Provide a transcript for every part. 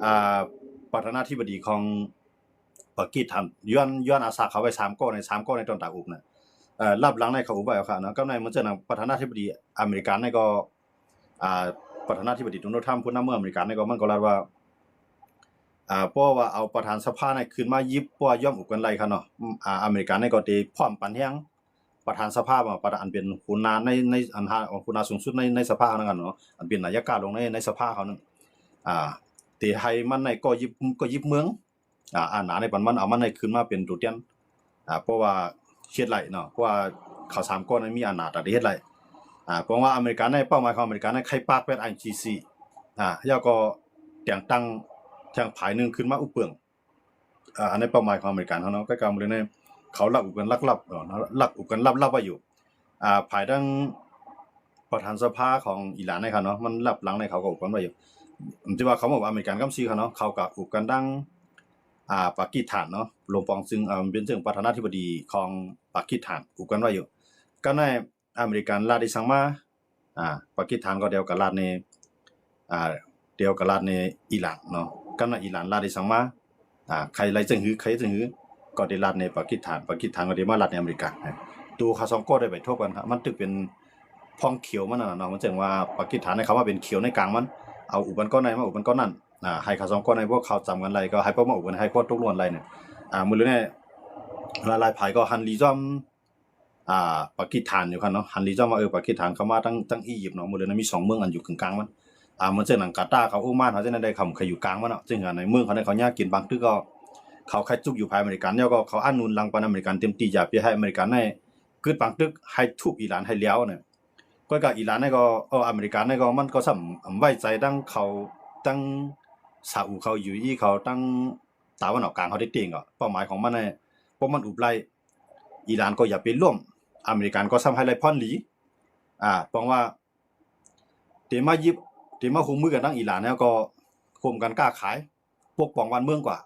ອ່າ ປະທານາທິບໍດີຂອງປາກີສຖານ ຍ້ອນ ຍ້ອນອາສາເຂົາໄວ້ສາມກໍໃນ ສາມກໍໃນຕອນຕາອຸບນະ ເອີ ລັບຫຼັງໃນເຂົາອຸບໄວ້ເອົາຂະເນາະ ກັບໃນເໝືອນຈັ່ງປະທານາທິບໍດີອາເມລິກັນໃນກໍ ອ່າ ປະທານາທິບໍດີໂດນັລ ທຣຳ ຜູ້ນຳເມືອງອາເມລິກັນໃນກໍ ມັນກໍລັດວ່າ ອ່າ ເພາະວ່າເອົາປະທານສະພາໃນຂຶ້ນມາຢິບ ເພາະວ່າຍອມອຸບກັນໄລ່ຂະເນາະ ອາ ອາເມລິກັນໃນກໍໄດ້ພ້ອມປັນແຮງ ປະທານສະພາ ປະທານ ອັນເປັນຫົວໜ້າໃນ ໃນ ອັນ ຫົວໜ້າສູງສຸດໃນ ໃນສະພາເຮົານັ້ນເນາະ ອັນເປັນນາຍະກາລົງໃນ ໃນສະພາເຮົານັ້ນ ອ່າ ທີ່ໃຫ້ມັນໃນກໍຍຶບ ກໍຍຶບເມືອງ ອ່າ ອານາໃນປັນມັນ ເອົາມັນໃນຂຶ້ນມາເປັນຕົວແທນ ອ່າ ເພາະວ່າເຮັດໄດ້ເນາະ ເພາະວ່າເຂົາສາມຄົນນັ້ນມີອານາຕາໄດ້ເຮັດໄດ້ ອ່າ ເພາະວ່າອາເມລິກັນໃນ ເປົ້າໝາຍຂອງອາເມລິກັນໃນ ໃຄ່ປາກແປດ ໄອຊີຊີ ອ່າ ແລ້ວກໍແຕ່ງຕັ້ງທາງຝ່າຍໜຶ່ງຂຶ້ນມາອຸບເບື້ອງ ອ່າ ອັນໃນເປົ້າໝາຍຂອງອາເມລິກັນເຮົາເນາະ ກໍກຳເລີຍໃນ ເຂົາລັກອຸບກັນລັບໆ ເນາະ ລັກອຸບກັນລັບໆໄວ້ຢູ່ ອ່າ ພາຍທາງປະທານສະພາຂອງອີຣານໃນຂະເນາະ ມັນລັບຫຼັງໃນເຂົາກໍອຸບກັນໄວ້ຢູ່ ທີ່ວ່າເຂົາມາອາເມລິກັນກັບຊີຂະເນາະ ເຂົາກໍອຸບກັນທັງ ອ່າ ປາກີສຖານເນາະ ລົງປອງຊຶ່ງ ເປັນເຊິ່ງປະທານາທິບໍດີຂອງປາກີສຖານ ອຸບກັນໄວ້ຢູ່ ກັບໃນອາເມລິກັນລັດທີ່ສັ່ງມາ ອ່າ ປາກີສຖານກໍດຽວກັບລັດໃນ ອ່າ ດຽວກັບລັດໃນອີຣານເນາະ ກັບໃນອີຣານລັດທີ່ສັ່ງມາ ອ່າ ໃຄໄລ່ຈັ່ງຫື ໃຄຈັ່ງຫື ກໍໄດ້ລັດໃນປາກີສຖານ ປາກີສຖານກໍໄດ້ມາລັດໃນອາເມລິກາ ໂຕເຂົາສອງກໍໄດ້ໄປທົບກັນ ມັນຖືກເປັນພອງຂຽວມັນນັ້ນນະເນາະ ມັນເຊິ່ງວ່າປາກີສຖານໃນເຂົາມາເປັນຂຽວໃນກາງມັນ ເອົາອຸບກັນກ້ອນໃນ ມາອຸບກັນກ້ອນນັ້ນ ອ່າ ໃຫ້ເຂົາສອງກ້ອນໃນພວກເຂົາຈຳກັນໄດ້ ກໍໃຫ້ພວກມາອຸບກັນ ໃຫ້ພວກຕົກລົງກັນໄດ້ນີ້ ອ່າ ມື້ນີ້ຫຼາຍໆຝ່າຍກໍຫັນດີຈອມ ອ່າ ປາກີສຖານຢູ່ຄັນເນາະ ຫັນດີຈອມວ່າ ເອີ ປາກີສຖານເຂົ້າມາທັງ ທັງອີຢິບເນາະ ໝົດເລີຍນະ ມີສອງເມືອງອັນຢູ່ເຄິ່ງກາງມັນ ອ່າ ເໝືອນເຊັ່ນຫຍັງກາຕາເຂົາ ໂອມານເຂົາ ຈັ່ງໃດເຂົາ ເຂົາຢູ່ກາງມັນເນາະ ເຊິ່ງໃນເມືອງເຂົານັ້ນເຂົາຍາກກິນບາງຕຶກກໍ ເຂົາໃຄ່ຈຸກຢູ່ພາຍອາເມລິກັນ ແລ້ວກໍເຂົາອະນຸນຫຼັງປັນອາເມລິກັນເຕັມທີ່ ຢ່າໄປໃຫ້ອາເມລິກັນໃນກຶດບາງຕຶກ ໃຫ້ທຸບອີຣານໃຫ້ແຫຼວນະ ກໍ ກໍອີຣານໃນກໍ ເອີ ອາເມລິກັນໃນກໍ ມັນກໍສ່ຳໄວ້ໃຈທັງເຂົາ ທັງຊາອຸເຂົາ ຢູເອອີເຂົາ ທັງຕາວັນອອກກາງເຂົາເຕັງໆ ກໍເປົ້າໝາຍຂອງມັນໃນ ເພາະມັນອຸບໄລ່ ອີຣານກໍຢ່າໄປຮ່ວມ ອາເມລິກັນກໍສ່ຳໃຫ້ໄລ່ພອນດີ ອ່າ ປອງວ່າ ເຕມາຢິບ ເຕມາຮ່ວມມືກັນທັງອີຣານ ແລ້ວກໍຮ່ວມກັນຄ້າຂາຍ ປົກປ້ອງບ້ານເມືອງກວ່າ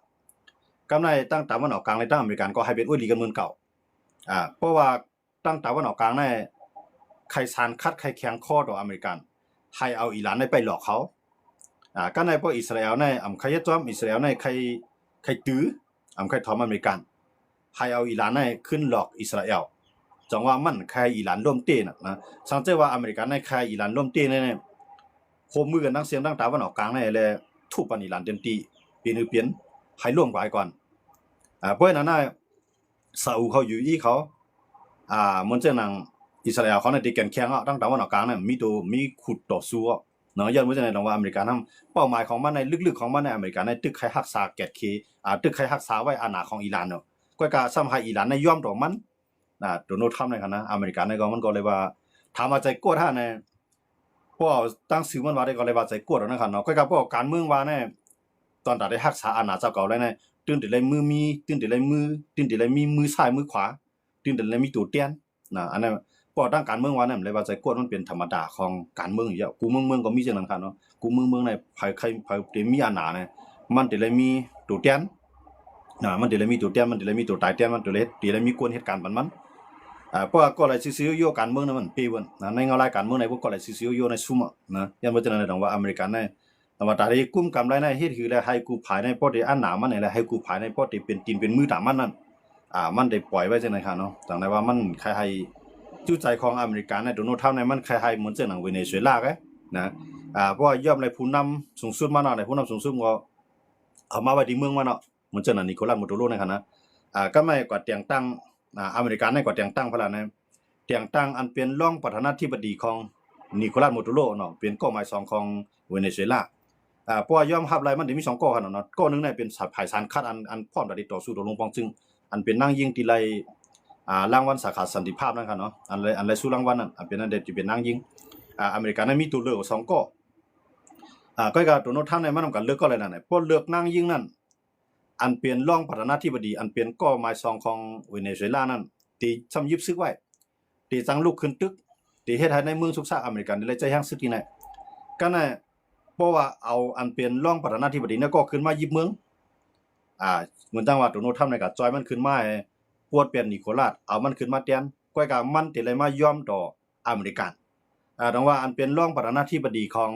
ກຳໃນຕັ້ງຕາວັນອອກກາງ ແລະ ຕັ້ງອາເມລິກັນກໍໃຫ້ເປັນໂອ້ຍດີກັນເໝືອນເກົ່າ ອ່າ ເພາະວ່າຕັ້ງຕາວັນອອກກາງໃນ ໃຄສານຂັດ ໃຄແຂງຄໍຕໍ່ອາເມລິກັນ ໃຫ້ເອົາອີຣານໃນໄປຫຼອກເຂົາ ອ່າ ກັບໃນພວກອິດສະຣາແອລໃນ ອຳ ໃຄເຮັດຈອມ ອິດສະຣາແອລໃນ ໃຄ ໃຄຕື້ ອຳ ໃຄຖອມອາເມລິກັນ ໃຫ້ເອົາອີຣານໃນຂຶ້ນຫຼອກອິດສະຣາແອລ ຈັ່ງວ່າມັນໃຄອີຣານລົ້ມເຕະນະ ນະ ສັງເກດວ່າອາເມລິກັນໃນໃຄອີຣານລົ້ມເຕະໃນ ຮ່ວມມືກັນທັງສ່ຽງທັງຕາວັນອອກກາງໃນ ແລະ ທຸບປັນອີຣານເຕັມທີ່ ເປັນຄືເປັນ ໃຫ້ລ້ມກວ່າໃຫ້ກ່ອນ ອ່າ ເພາະນັ້ນນະ ຊາອຸເຂົາ ຢູເອອີເຂົາ ອ່າ ເໝືອນເຊັ່ນຫຍັງ ອິດສະຣາແອລເຂົາໃນທີ່ແກ່ນແຂງເນາະ ທັງຕາວັນອອກກາງນັ້ນ ມີໂຕ ມີຂຸດຕໍ່ສູ້ເນາະ ຍ້ອນວ່າຈັ່ງໃດ ຕ້ອງວ່າອາເມລິກັນນຳ ເປົ້າໝາຍຂອງມັນໃນ ລຶກໆຂອງມັນໃນ ອາເມລິກັນໃນ ຕຶກໃຫ້ຮັກສາແກດເຂ ອ່າ ຕຶກໃຫ້ຮັກສາໄວ້ອານາຂອງອີຣານເນາະ ກໍກະສ່ຳໃຫ້ອີຣານໃນຍອມຕໍ່ມັນ ອ່າ ໂດນັລ ທຣຳ ໃນຫັ້ນນະ ອາເມລິກັນໃນກໍ ມັນກໍເລີຍວ່າ ຖາມວ່າໃຈກວດຫັ້ນນະ ເພາະວ່າຕັ້ງຊື່ມັນວ່າໄດ້ ກໍເລີຍວ່າໃຈກວດເອົານະຄັນເນາະ ກໍກະເພາະການເມືອງວ່າແນ່ ຕອນຕາໄດ້ຮັກສາອານາເຈົ້າເກົ່າໄດ້ແນ່ ຕື່ນແຕ່ໄດ້ມືມີ ຕື່ນແຕ່ໄດ້ມື ຕື່ນແຕ່ໄດ້ມີມືຊ້າຍມືຂວາ ຕື່ນແຕ່ໄດ້ມີໂຕແທນນະ ອັນນັ້ນ ເພາະທາງການເມືອງວ່ານັ້ນ ເລີຍວ່າໃຈກວດມັນເປັນທຳມະດາຂອງການເມືອງຢູ່ແລ້ວ ກູເມືອງເມືອງກໍມີຈັ່ງນັ້ນຄັນເນາະ ກູເມືອງເມືອງໃນ ໃຜ ໃຜ ໃຜທີ່ມີອານາແນ່ ມັນຈະໄດ້ມີໂຕແທນ ນະ ມັນຈະໄດ້ມີໂຕແທນ ມັນຈະໄດ້ມີໂຕຕາຍແທນ ມັນຈະໄດ້ ຈະໄດ້ມີກວນເຮັດການປັນມັນ ເພາະວ່າກໍໄດ້ຊື່ໆໂຍໆ ການເມືອງນັ້ນມັນເປເບິດນະ ໃນເງົາລາຍການເມືອງໃນ ພວກກໍໄດ້ຊື່ໆໂຍໆໃນຊຸມອະນະ ຢ້ານບໍ່ຈະນັ້ນ ຕ້ອງວ່າອາເມລິກັນໃນ ແຕ່ວ່າຕາໄດ້ກຸມກຳໄລໃນເຮັດຄືແລ້ວ ໃຫ້ກູ່ຝ່າຍໃນພໍໄດ້ອານາມັນນີ້ແຫຼະ ໃຫ້ກູ່ຝ່າຍໃນພໍໄດ້ເປັນຕີນເປັນມືຕາມມັນນັ້ນ ອ່າ ມັນໄດ້ປ່ອຍໄວ້ຈັ່ງໃດຄະເນາະ ຈັ່ງໃດວ່າມັນຄະໃຫ້ ຈຸດໃຈຂອງອາເມລິກາໃນ ໂດນັລ ທຣຳ ໃນ ມັນຄະໃຫ້ເໝືອນຈັ່ງໜັງເວເນຊູເອລາເກ ນະ ອ່າ ເພາະວ່າຍອມໄດ້ຜູ້ນຳສູງສຸດມາເນາະ ໄດ້ຜູ້ນຳສູງສຸດກໍ ເອົາມາໄວ້ທີ່ເມືອງມັນເນາະ ເໝືອນຈັ່ງໜັງ ນິໂຄລັດ ມາດູໂຣ ໃນຂະນະ ອ່າ ກໍແມ່ນກວ່າແຕ່ງຕັ້ງ ອ່າ ອາເມລິກາໃນກວ່າແຕ່ງຕັ້ງພະລະໃນ ແຕ່ງຕັ້ງອັນເປັນຮອງປະທານາທິບໍດີຂອງ ນິໂຄລັດ ມາດູໂຣ ເນາະ ເປັນກໍໝາຍສອງຂອງເວເນຊູເອລາ ອ່າ ເພາະວ່າຍອມຮັບໄດ້ ມັນໄດ້ມີສອງກໍຂະໜາດເນາະ ກໍໜຶ່ງໃນເປັນສາຍ ຝ່າຍສານຂັດ ອັນ ອັນພ້ອມທີ່ຈະຕໍ່ສູ້ໂຕ້ລົງປອງຊຶງ ອັນເປັນນາງຍິງທີ່ໄດ້ ອ່າ ລາງວັນສາຂາສັນຕິພາບນັ້ນຄະເນາະ ອັນໄດ້ ອັນໄດ້ຊູລາງວັນນັ້ນ ອັນເປັນ ອັນໄດ້ທີ່ເປັນນາງຍິງ ອ່າ ອາເມລິກາໃນມີໂຕເລືອກສອງກໍ ອ່າ ກໍກະໂດນັລ ທຣຳ ໃນ ມັນນຳກະເລືອກກໍໄດ້ນັ້ນ ເພາະເລືອກນາງຍິງນັ້ນ ອັນເປັນຮອງປະທານາທິບໍດີ ອັນເປັນກໍໝາຍສອງຂອງເວເນຊູເອລານັ້ນ ທີ່ຊ່ຳຍຶດຊຶກໄວ້ ທີ່ຈັ່ງລຸກຂຶ້ນຕຶກ ທີ່ເຮັດໃຫ້ໃນເມືອງສຸກຊາກອາເມລິກັນໄດ້ໃຈແຮງຊຶກທີ່ນັ້ນ ກະນັ້ນ ເພາະວ່າເອົາອັນເປັນຮອງປະທານາທິບໍດີນັ້ນກໍຂຶ້ນມາຍຶດເມືອງ ອ່າ ເໝືອນຈັ່ງວ່າໂດນັລ ທຣຳ ໃນກະຈ່ອຍມັນຂຶ້ນມາໃຫ້ປວດປ່ຽນນິໂຄລັດ ເອົາມັນຂຶ້ນມາແທນ ກໍກະມັນຈະໄດ້ມາຍອມຕໍ່ອາເມລິກັນ ອ່າ ດັ່ງວ່າອັນເປັນຮອງປະທານາທິບໍດີຂອງ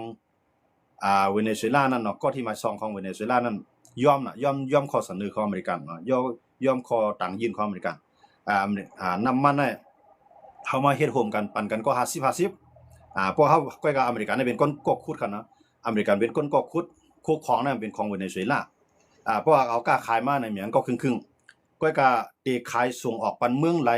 ອ່າ ເວເນຊູເອລານັ້ນເນາະ ກໍທີ່ໝາຍສອງຂອງເວເນຊູເອລານັ້ນຍອມນະ ຍອມ ຍອມຂໍ້ສະເໜີຂອງອາເມລິກັນເນາະ ຍອມ ຍອມຂໍ້ຕ່າງຍື່ນຂອງອາເມລິກັນ ອ່າ ອາ ນ້ຳມັນນະ ເຮົາມາເຮັດຮ່ວມກັນ ປັນກັນກໍຫ້າສິບຫ້າສິບ ອ່າ ພວກເຮົາ ຂ້ອຍກັບອາເມລິກັນເປັນຄົນກວກຂຸດກັນເນາະ ອາເມລິກັນເປັນຄົນກວກຂຸດ ຄູ່ຄອງນັ້ນເປັນຂອງເວເນຊູເອລາ ອ່າ ເພາະວ່າເຮົາຄ້າຂາຍມາໃນໝັງກໍຄຶ່ງໆ ຂ້ອຍກໍເຕະຂາຍສົ່ງອອກປັນເມືອງໃດ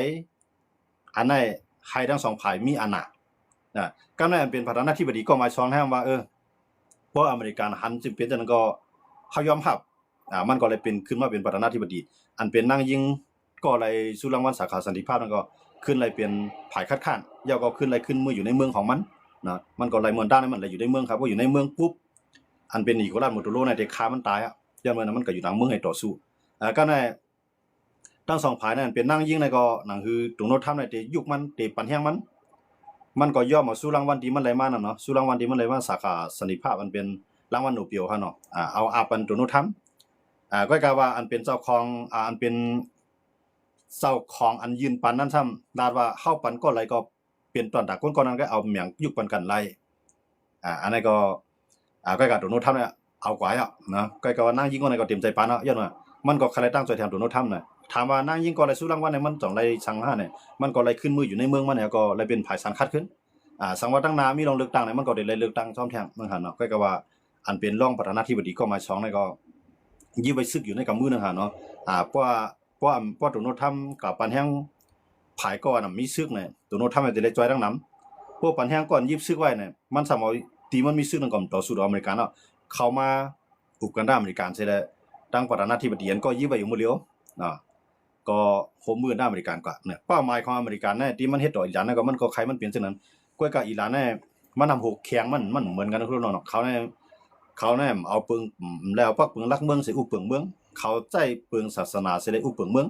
ອັນນັ້ນໃຫ້ທັງສອງຝ່າຍມີອຳນາດນະ ກໍນັ້ນເປັນປະທານາທິບໍດີກໍໝາຍສອງແລ້ວວ່າ ເອີ ເພາະອາເມລິກັນຫັນຈຶ່ງເປັນຈັ່ງນັ້ນກໍເຮົາຍອມຮັບ ອ່າ ມັນກໍເລີຍເປັນ ຂຶ້ນມາເປັນປະທານາທິບໍດີ ອັນເປັນນາງຍິງກໍໄດ້ຊູລາງວັນສາຂາສັນຕິພາບນັ້ນກໍຂຶ້ນໄດ້ເປັນຝ່າຍຄັດຄ້ານ ແລ້ວກໍຂຶ້ນໄດ້ຂຶ້ນມືຢູ່ໃນເມືອງຂອງມັນນະ ມັນກໍໄດ້ເມືອງດ້ານໃນມັນໄດ້ຢູ່ໃນເມືອງ ຄັນບໍ່ຢູ່ໃນເມືອງປຸບ ອັນເປັນນິໂກລາດ ມາດູໂຣ ນັ້ນໄດ້ຂ້າມັນຕາຍອະ ຍ້ອນວ່າມັນກໍຢູ່ຫຼັງເມືອງໃຫ້ຕໍ່ສູ້ ເອີ ກໍນັ້ນ ທັງສອງຝ່າຍນັ້ນເປັນນາງຍິງໃດກໍ ໜັງຄືໂດນັລທຳໄດ້ເຕະຍຸກມັນ ເຕະປັນແຮງມັນ ມັນກໍຍອມເອົາຊູລາງວັນທີ່ມັນໄດ້ມານັ້ນເນາະ ຊູລາງວັນທີ່ມັນໄດ້ມາສາຂາສັນຕິພາບ ອັນເປັນລາງວັນໂນເບວຫັ້ນເນາະ ອ່າ ເອົາອັບອັນໂດນັລທຳ ອ່າ ຂ້ອຍກະວ່າອັນເປັນເຈົ້າຂອງ ອ່າ ອັນເປັນເຈົ້າຂອງອັນຍື່ນປັນນັ້ນຊ້ຳ ລາດວ່າເຮົາປັນກ້ອນໃດກໍ ເປັນຕອນຕາກຄົນກ່ອນນັ້ນກໍເອົາແໝງຍຸກປັນກັນໄລ່ ອ່າ ອັນນັ້ນກໍ ອ່າ ຂ້ອຍກໍໂດນັລທຳເນຍເອົາກວ່າແລ້ວນະ ຂ້ອຍກໍວ່ານາງຍິງຄົນນັ້ນກໍເຕັມໃຈປານເນາະ ຍ້ອນວ່າມັນກໍຄະໄດ້ຕັ້ງໃຈແທນໂດນັລທຳນະ ຖາມວ່ານາງຍິງກໍໄດ້ຊູລາງວັນໃນມັນຕ້ອງໄດ້ສັງຫານໃນ ມັນກໍໄດ້ຂຶ້ນມືຢູ່ໃນເມືອງມັນ ແລ້ວກໍໄດ້ເປັນຝ່າຍສັງຄັດຂຶ້ນ ອ່າ ສັງວ່າຕັ້ງໜ້າມີລອງເລືອກຕັ້ງໃນ ມັນກໍໄດ້ໄດ້ເລືອກຕັ້ງຊອມແທງ ມັນຫັ້ນເນາະ ຂ້ອຍກໍວ່າອັນເປັນລອງປະທານາທິບໍດີກໍໝາຍສອງໃນກໍ ຍຶບໄວ້ຊຶກຢູ່ໃນກຳມືໜຶ່ງຫັ້ນເນາະ ອ່າ ເພາະວ່າ ເພາະ ເພາະໂດນັລທຳກັບປານແຮງ ຜາຍກ່ອນນະມີຊຶກນະ ໂດນັລທຳຈະໄດ້ຈ່ອຍທາງນຳ ພວກປານແຮງກ່ອນຢິບຊຶກໄວ້ນະ ມັນສາມາດ ທີ່ມັນມີຊຶກນັ້ນກໍຕໍ່ສູ້ກັບອາເມລິກາເນາະ ເຂົ້າມາອຸບກັນດ້ານອາເມລິກາເສຍແລ້ວ ຕັ້ງປະທານາທິບໍດີອັນກໍຢິບໄວ້ຢູ່ມື້ດຽວນະ ກໍຮ່ວມມືດ້ານອາເມລິກາກວ່ານະ ເປົ້າໝາຍຂອງອາເມລິການະ ທີ່ມັນເຮັດຕໍ່ອີຣານນະ ກໍມັນກໍໃຄມັນເປັນເຊັ່ນນັ້ນ ກ້ວຍກະອີຣານນະ ມັນນຳຫົກແຂງມັນ ມັນເໝືອນກັນທຸກຄົນເນາະ ເຂົານະ ເຂົານະເອົາເປິງ ແລ້ວປັກເປິງຫຼັກເມືອງໃສ່ອຸບເປິງເມືອງ ເຂົາໃຊ້ເປິງສາສະໜາໃສ່ໄດ້ອຸບເປິງເມືອງ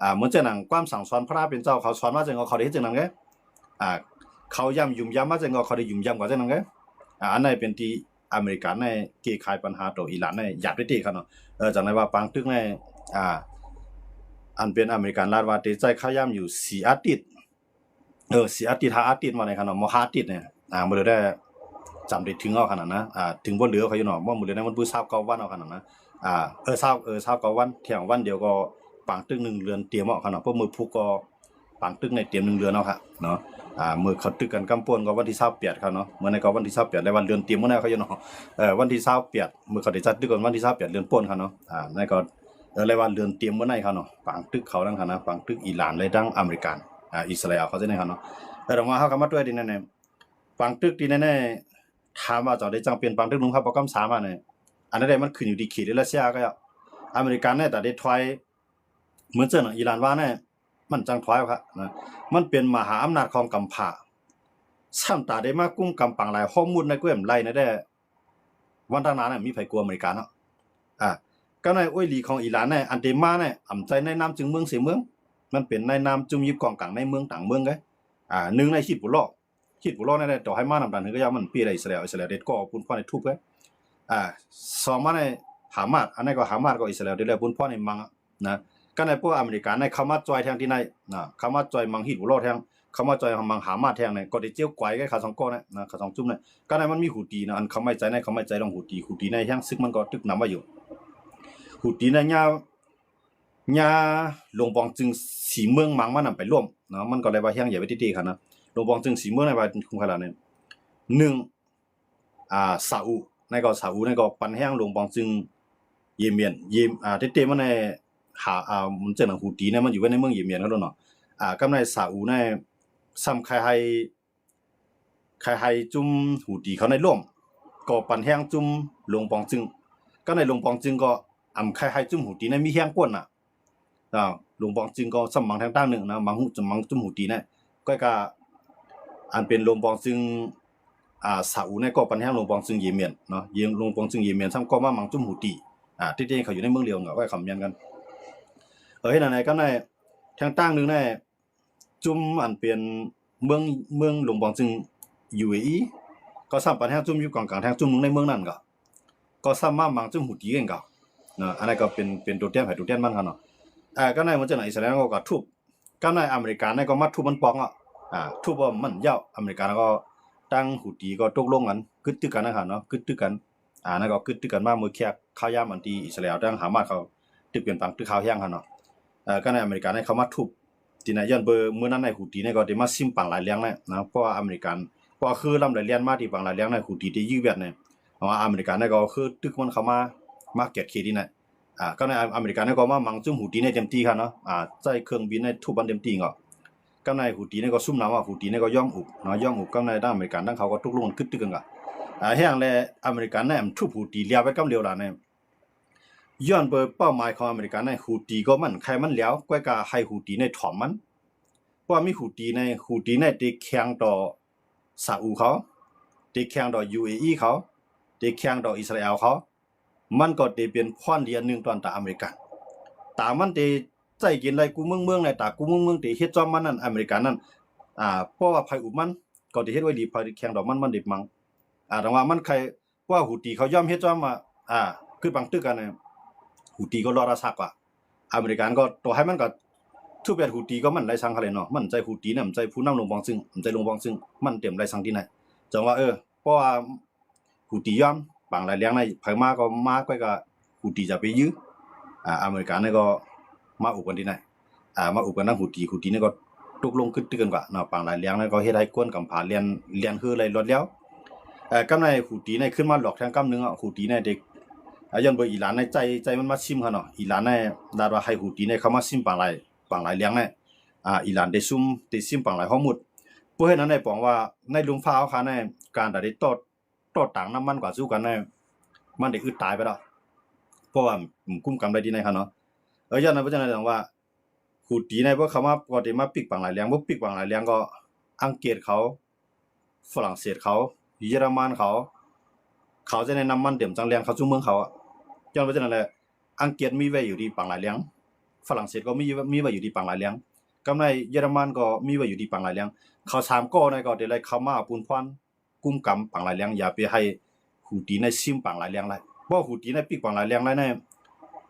ອ່າ ເໝືອນຈັ່ງໜັງຄວາມສັ່ງສອນພະເປັນເຈົ້າ ເຂົາສອນມາຈັ່ງໃດ ເຂົາໄດ້ເຮັດຈັ່ງນັ້ນເດ້ ອ່າ ເຂົາຢ້ຳຍຸ່ມຢາມມາຈັ່ງໃດ ເຂົາໄດ້ຍຸ່ມຢາມກວ່າຈັ່ງນັ້ນເດ້ ອ່າ ອັນນັ້ນເປັນທີ່ອາເມລິກາໃນແກ້ໄຂບັນຫາຕໍ່ອີຣານໃນຢາກໄດ້ເຕະເຂົາເນາະ ເອີ ຈັ່ງໃດວ່າປາງຕຶກໃນ ອ່າ ອັນເປັນອາເມລິກາລັດວ່າໄດ້ໃຊ້ເຂົາຢ້ຳຢູ່ສີ່ອາທິດ ເອີ ສີ່ອາທິດ ຫ້າອາທິດ ວ່າໄດ້ຄັນເນາະ ໝໍຫ້າອາທິດນີ້ ອ່າ ບໍ່ໄດ້ຈຳໄດ້ເຖິງເອົາຂະໜາດນະ ອ່າ ເຖິງບໍ່ເຫຼືອເຂົາຢູ່ເນາະ ບໍ່ມື້ເດືອນໃນມັນປຶຊາວເກົ້າວັນເອົາຂະໜາດນະ ອ່າ ເອີ ຊາວ ເອີ ຊາວເກົ້າວັນ ແທ່ງວັນດຽວກໍປາງຕຶກໜຶ່ງເດືອນຕຽມເອົາຂະໜາດ ເພາະມື້ພຸກກໍປາງຕຶກໃນຕຽມໜຶ່ງເດືອນເອົາຂະເນາະ ອ່າ ມື້ເຂົາຕຶກກັນກຳປົນກໍວັນທີຊາວແປດຂະເນາະ ມື້ນັ້ນກໍວັນທີຊາວແປດ ແລ້ວວັນເດືອນຕຽມມື້ນັ້ນເຂົາຢູ່ເນາະ ເອີ ວັນທີຊາວແປດ ມື້ເຂົາໄດ້ຈັດຕຶກກັນວັນທີຊາວແປດເດືອນປົນຂະເນາະ ອ່າ ນັ້ນກໍ ເອີ ເລີຍວ່າເດືອນຕຽມມື້ໃນເຂົາເນາະ ປາງຕຶກເຂົານັ້ນຂະນະ ປາງຕຶກອີຣານ ແລະ ທັງອາເມລິການ ອ່າ ອິດສະຣາແອນເຂົາຈັ່ງໃດຂະເນາະ ແຕ່ວ່າເຮົາກໍມາຕົວະທີ່ແນວນີ້ ປາງຕຶກທີ່ແນວນີ້ ຖາມວ່າເຈົ້າໄດ້ຈັ່ງເປັນປາງຕຶກສົງຄາມປາກກຳສາມມານີ້ ອັນນັ້ນແຫຼະ ມັນຂຶ້ນຢູ່ທີ່ເຂດລັດເຊຍກໍ ອາເມລິກາແນ່ຕາໄດ້ຖອຍ ເໝືອນເຊິ່ງອີຣານວ່າແນ່ ມັນຈັ່ງຖອຍຄະນະ ມັນເປັນມະຫາອຳນາດຂອງກຳພ້າ ຊ້ຳຕາໄດ້ມາກຸມກຳປາງຫຼາຍ ຮອກມຸດໃນແຄວ້ນໄລ່ນະແດ່ ວັນຕາງໜ້ານັ້ນມີໃຜກົວອາເມລິກາເນາະ ອ່າ ກໍໃນໂອ້ຍຫຼີຂອງອີຣານແນ່ ອັນເດມາແນ່ ອຳໃຈໃນນາມຈຶ່ງເມືອງເສເມືອງ ມັນເປັນໃນນາມຈຸ້ມຢິບກອງກາງໃນເມືອງຕ່າງເມືອງເດ້ ອ່າ ໜຶ່ງໃນຮິດບຸລອ ຮິດບຸລແນ່ ຕໍ່ໃຫ້ມານຳດານເຮືອກໍຢ່າມັນເປັນໄດອິດສະຣາແອນ ອິດສະຣາແອນເດັດກໍປຸນພອນໃຫ້ທຸບເດ້ ອ່າ ສອງມາໃນຮາມາດ ອັນນັ້ນກໍຮາມາດກໍອິດສະຣາແອນເດັດແລ້ວປຸນພອນໃຫ້ມັງ ນະ ກໍໃນພວກອາເມລິກາໃນເຂົ້າມາຈອຍແທງທີ່ໃນນະ ເຂົ້າມາຈອຍມັງຮິດບຸລແທງ ເຂົ້າມາຈອຍມັງຮາມາດແທງໃນ ກໍໄດ້ເຈ້ວກວາຍກັບເຂົາສອງກ້ອນນະ ເຂົາສອງຈຸ້ມນະ ກໍໃນມັນມີຫູຕີນະ ອັນເຂົາໄວ້ໃຈໃນ ເຂົາໄວ້ໃຈລອງຫູຕີ ຫູຕີໃນແຮງຊຶກມັນກໍຕຶກນຳໄວ້ຢູ່ ຫູຕີໃນຍາມ ຍາມຫຼວງປອງຈຶ່ງສີເມືອງມັງມັນນຳໄປລວມເນາະ ມັນກໍເລີຍວ່າແຮງໃຫຍ່ໄວ້ຕິໆຂະນະ ຫຼວງປອງຈຶ່ງສີເມືອງໃນວ່າຄຸມຄະລານີ້ ໜຶ່ງ ອ່າ ຊາອຸ ໃນກໍຊາອຸໃນກໍປັນແຮງຫຼວງປອງຈຶ່ງເຢເມນ ເຢ ອ່າ ເຕເຕມັນໃນຫາ ອ່າ ມັນຈັ່ງໜັງຫູຕີໃນມັນຢູ່ໄວ້ໃນເມືອງເຢເມນເຂົາໂດນເນາະ ອ່າ ກັບໃນຊາອຸໃນຊ້ຳຄາຍໃຫ້ ຄາຍໃຫ້ຈຸ້ມຫູຕີເຂົາໃນລົມ ກໍປັນແຮງຈຸ້ມຫຼວງປອງຈຶ່ງ ກັບໃນຫຼວງປອງຈຶ່ງກໍອຳຄາຍໃຫ້ຈຸ້ມຫູຕີໃນມີແຮງກວ່ານະ ອ່າ ຫຼວງປອງຈຶ່ງກໍສຳມັງແທງຕ່າງໜຶ່ງນະ ມັງຫູ ມັງຈຸ້ມຫູຕີນະ ກໍກະ ອັນເປັນຫຼວງປອງຈຶ່ງ ອ່າ ຊາອຸໃນກໍປັນແຮງຫຼວງປອງຈຶ່ງເຢເມນເນາະ ເຢ ຫຼວງປອງຈຶ່ງເຢເມນຊ້ຳກໍມາມັງຈຸ້ມຫູຕີ ອ່າ ທີ່ເຂົາຢູ່ໃນເມືອງດຽວກັນ ກໍຄຳແມ່ນກັນ ເອີ ເຮັດແນວໃດກໍໃນ ແທງຕ່າງໜຶ່ງໃນ ຈຸ້ມອັນເປັນເມືອງ ເມືອງຫຼວງປອງຈຶ່ງ ຢູເອອີ ກໍຊ້ຳປັນແຮງຈຸ້ມຢູ່ກອງກາງແທງຈຸ້ມໜຶ່ງໃນເມືອງນັ້ນກໍ ກໍຊ້ຳມາມັງຈຸ້ມຫູຕີເອງກໍ ນະ ອັນນັ້ນກໍເປັນ ເປັນໂຕແທນໃຜໂຕແທນມັນເຂົາເນາະ ອ່າ ກໍໃນເມື່ອຈັ່ງໃນອິດສະຣາແອນກໍ ກໍທຸບ ກໍໃນອາເມລິກາໃນກໍມາທຸບມັນປ່ອງເນາະ ອ່າ ທຸບວ່າມັນເຍົາະ ອາເມລິກາກໍ ທາງຫູຕີກໍຕົກລົງກັນ ກຶດຕຶກກັນນະຄັບເນາະ ກຶດຕຶກກັນ ອາ ນັ້ນກໍກຶດຕຶກກັນມາເມື່ອແຄ່ຄາວຍາມອັນທີ່ອິດສະຣາແອນກັບທາງຫາມາສເຂົາຕຶກເປັນປາງຕຶກຄາວແຮງຫັ້ນເນາະ ເອີ ກໍໃນອາເມລິກາໃນເຂົາມາທຸບ ທີ່ນັ້ນ ຍ້ອນເບີມື້ນັ້ນໃນຫູຕີໃນກໍໄດ້ມາຊິມປາງລາຍແລງໃນນະ ເພາະວ່າອາເມລິກັນ ເພາະວ່າຄືລຳໄລແລນມາທີ່ປາງລາຍແລງໃນຫູຕີໄດ້ຢື້ແບບໃນ ເພາະວ່າອາເມລິກາໃນກໍຄືຕຶກມັນເຂົ້າມາ ມາກຽດເຂດທີ່ນັ້ນ ອາ ກໍໃນອາເມລິກາໃນກໍມາໝັງຈຸ້ມຫູຕີໃນເຕັມທີ່ຄັບເນາະ ອາ ໃຊ້ເຄື່ອງບິນໃນທຸບມັນເຕັມທີ່ກໍ ກໍໃນຫູຕີໃນກໍຊຸ່ມໜາວ ຫູຕີໃນກໍຍອມອຸບເນາະ ຍອມອຸບ ກໍໃນທາງອາເມລິກັນທາງເຂົາກໍຕົກລົງກັນກຶດຕຶກກັນກໍ ອາ ແຮງແລະອາເມລິກັນໃນທຸບຫູຕີລຽວໄປກຳລຽວລະໃນ ຍ້ອນເບີເປົ້າໝາຍຂອງອາເມລິກັນໃນຫູຕີກໍມັນໃຄມັນແຫຼວ ກ້ອຍກະໃຫ້ຫູຕີໃນຖອມມັນ ເພາະວ່າມີຫູຕີໃນ ຫູຕີໃນຕິດແຂ່ງຕໍ່ຊາອຸເຂົາ ຕິດແຂ່ງຕໍ່ຢູເອອີເຂົາ ຕິດແຂ່ງຕໍ່ອິດສະຣາແອນເຂົາ ມັນກໍເຕເປັນພອນດີອັນໜຶ່ງຕ້ອນຕາອາເມລິກັນ ຕາມັນເຕໃຊ້ກິນໄດ້ກູເມືອງໆ ໃນຕາກູເມືອງໆ ເຕເຮັດຈອມມັນນັ້ນ ອາເມລິກັນນັ້ນ ອາ ເພາະວ່າໃຜອຸບມັນກໍເຕເຮັດໄວ້ດີ ໃຜແຂ່ງຕໍ່ມັນ ມັນເດມັງ ອາ ແຕ່ວ່າມັນໃຄ ເພາະວ່າຫູຕີເຂົາຍອມເຮັດຈອມວ່າ ອາ ຄືບັງຕຶກກັນ ຫູຕີກໍລໍລະສັກວ່າ ອາເມລິກັນກໍຕໍ່ໃຫ້ມັນກໍທຸບແບບຫູຕີກໍມັນໄດ້ສັງເຂົາເລີຍເນາະ ມັນໃຈຫູຕີນະ ມັນໃຈຜູ້ນຳລົງບອງຊຶງ ມັນໃຈລົງບອງຊຶງ ມັນເຕັມໄດ້ສັງທີ່ໃນ ຈັ່ງວ່າ ເອີ ເພາະວ່າຫູຕີຍອມ ປາງລາຍແລງໃນ ໃຜມາກໍມາ ກ້ອຍກະຫູຕີຈະໄປຢື້ ອາ ອາເມລິກັນໃນກໍມາອຸບກັນທີ່ໃນ ອາ ມາອຸບກັນນຳຫູຕີ ຫູຕີໃນກໍຕົກລົງກຶດຕຶກກັນກວ່າເນາະ ປາງລາຍແລງໃນກໍເຮັດໃຫ້ກວນກຳຜາແລ່ນ ແລ່ນເຮີໄລ່ລອດແລ້ວ ເອີ ກຳໃນຫູຕີໃນຂຶ້ນມາຫຼອກແທງກຳໜຶ່ງ ຫູຕີໃນເດັກ ອາ ຍ້ອນເບີອີຣານໃນໃຈ ໃຈມັນມາຊິມເຂົາເນາະ ອີຣານໃນລາດວ່າໃຫ້ຫູຕີໃນເຂົ້າມາຊິມປາງລາຍ ປາງລາຍແລງໃນ ອາ ອີຣານໄດ້ຊຸ່ມ ໄດ້ຊິມປາງລາຍຮອດມຸດ ເພາະເຮັດນັ້ນໃນປອງວ່າໃນລຸ່ມຟ້າເຮົາຄາໃນ ການໄດ້ຕໍ່ ຕໍ່ຕາງນ້ຳມັນກວ່າສູ້ກັນໃນ ມັນໄດ້ອຶດຕາຍໄປແລ້ວ ເພາະວ່າກຸມກຳໄດ້ທີ່ໃນຄັບເນາະ ເອີ ຍ້ອນນັ້ນເພາະສະນັ້ນຈັ່ງວ່າ ຫູຕີໃນພວກເຂົາມາ ກໍໄດ້ມາປິກປາງລາຍແລງ ບໍ່ປິກປາງລາຍແລງກໍ ອັງກິດເຂົາ ຝຣັ່ງເສດເຂົາ ເຢຍລະມັນເຂົາ ເຂົາຈະໄດ້ນ້ຳມັນເຕັມຈັ່ງແລ່ນເຂົ້າສູ່ເມືອງເຂົາ ຍ້ອນເພາະສະນັ້ນແຫຼະ ອັງກິດມີໄວ້ຢູ່ທີ່ປາງລາຍແລງ ຝຣັ່ງເສດກໍມີ ມີໄວ້ຢູ່ທີ່ປາງລາຍແລງ ກຳໃນເຢຍລະມັນກໍມີໄວ້ຢູ່ທີ່ປາງລາຍແລງ ເຂົາສາມກໍໃນກໍໄດ້ໄລ່ເຂົ້າມາເອົາປູນພອນ ກຸມກຳປາງລາຍແລງ ຢ່າໄປໃຫ້ຫູຕີໃນຊິມປາງລາຍແລງຫຼາຍ ເພາະຫູຕີໃນປິກປາງລາຍແລງຫຼາຍໃນ